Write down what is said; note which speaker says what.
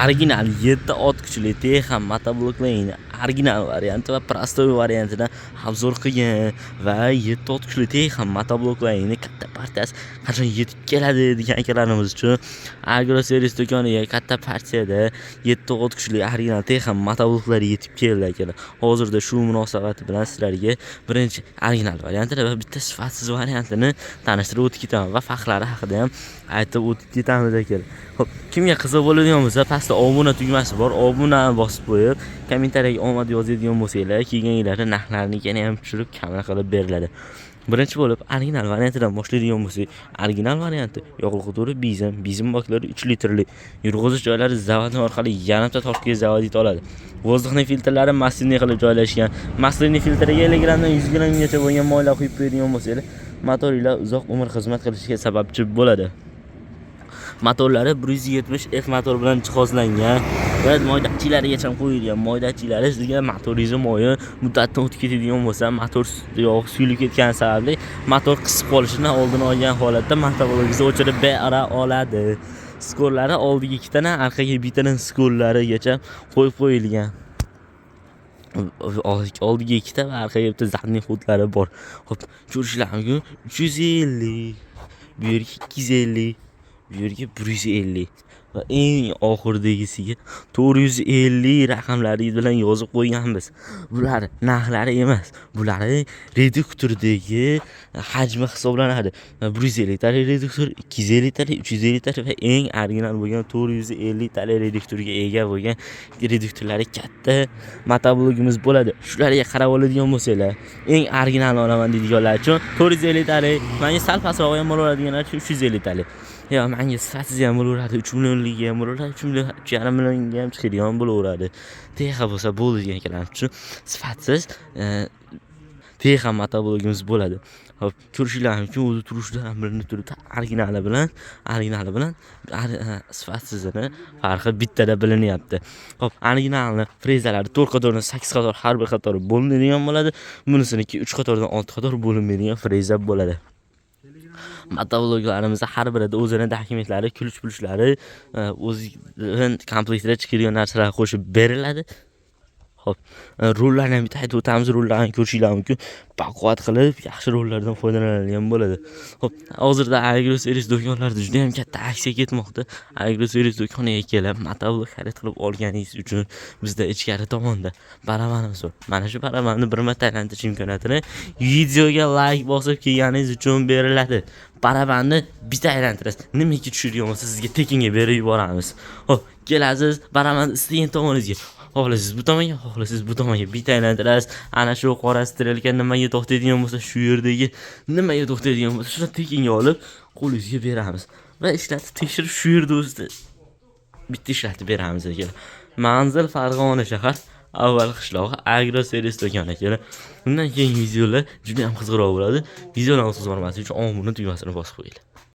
Speaker 1: Original 7 ot kuchli Texa motobloklarning original varianti va простой variantidan обзор qilgan va 7 ot kuchli Texa motobloklarning katta partiyasi qachon yetib keladi degan akalarimiz uchun Agro Servis do'koniga katta partiyada 7 ot kuchli original Texa motobloklari yetib keldi, akalar. Hozirda shu munosabati bilan sizlarga birinchi original variantini va bitta sifatsiz variantini tanishtirib o'tib ketaman va farqlari haqida ham aytib o'tib ketamiz, akalar. Xo'p, kimga qiziq bo'ladigan bo'lsa, pastda obuna tugmasi bor. Obunani bosib qo'yib, kommentariyaga omad yozadigan bo'lsanglar, kelgan yillarda narxlarni yana ham tushirib, kamroq qilib beriladi. Birinchi bo'lib original variantidan boshlaydigan bo'lsak, original varianti yoqilg'i to'ri benzin, benzin baklari 3 litrli, yurg'izish joylari заводной orqali yarimta tortga zavod eta oladi. Воздухный filtrlari массивный qilib joylashgan. Массивный filtriga 50 grammdan 100 grammgacha bo'lgan moylar quyib qo'yadigan bo'lsanglar, motoringlar uzoq umr xizmat qilishiga sababchi bo'ladi. Motorlari 170 F motor bilan jihozlangan va moy datchiklarigacha qo'yilgan. Moy datchiklari sizga motoringizni moyi muddatidan o'tib ketadigan bo'lsa, motor yog'i suyulib ketgani sababli motor qisib qolishidan oldini olgan holatda motoblokingizni o'chirib bera oladi. Skorlari oldiga ikkitadan, orqaga bittadan skorlarigacha qo'yib qo'yilgan. Oldiga ikkita va orqaga bitta задний ход lari bor. Xo'p, ko'rishlar mumkin, 350, bu yerga 250, bu yerga 150 va eng oxiridagisiga 450 raqamlari bilan yozib qo'yganmiz. Bular narxlari emas, bulari reduktordagi hajmi hisoblanadi. 150 talik reduktor, 250 talik, 350 talik va eng original bo'lgan 450 talik reduktorga ega bo'lgan reduktorlari katta motoblokimiz bo'ladi. Shularga qarab oladigan bo'lsanglar, eng originalini olaman deydiganlar uchun 450 talik, manga sal pastrog'i ham bo'laveradiganlar uchun 350 talik. Yo, manga sifatsiz ham bo'laveradi, 3 millionligiga ham bo'laveradi, 3 million, 3,5 millionga ham chiqadigan bo'laveradi. Texa bo'lsa bo'ldi degan ekanlar uchun sifatsiz Texa motoblokimiz bo'ladi. Hop, ko'rishinglar mumkin, o'zi turishidan ham bilinib turibdi. Originali bilan sifatsizini farqi bittada bilinyapti. Hop, originalni frezalari 4 qatordan 8 qator har bir qatori bo'linadigan bo'ladi. Bunisiniki 3 qatordan 6 qator bo'linmaydigan freza bo'ladi. Motobloklarimizni har birida o'zini dokumentlari, ключ pulichlari, o'zi komplektida chiqadigan narsalar qo'shib beriladi. Xo'p, rullarni ham bitta aytib o'tamiz, rullarni ko'rishinglar mumkin. Baquvvat qilib, yaxshi rullardan foydalanilgan bo'ladi. Xo'p, hozirda Agro Servis do'konlarida juda ham katta aksiya ketmoqda. Agro Servis do'koniga kelib, motoblok xarid qilib olganingiz uchun bizda ichkari tomonda barabanimiz bor. Mana shu barabanni bir marta aylantirish imkoniyatini videoga like bosib kelganingiz uchun beriladi. Barabanni bitta aylantirasiz. Nimaga tushadigan bo'lsa, sizga tekinga berib yuboramiz. Xo'p, kelasiz, barabanni istagan tomoningizga, xohlasangiz bu tomonga, xohlasangiz bu tomonga bitta aylantirasiz. Ana shu qora strelka nimaga to'xtaydigan bo'lsa, shu yerdagi nimaga to'xtaydigan bo'lsa, shuni tekinga olib qo'lingizga beramiz va ishlatib tekshirib, shu yerda o'zida bitta ishlatib beramiz, akalar. Manzil: Farg'ona shahar, Avval qishlog'i, Agro Servis do'koni, akalar. Bundan keyingi videolar juda ham qiziqroq bo'ladi. Videolarni o'tkazib yubormaslik uchun obuna tugmasini bosib qo'yinglar.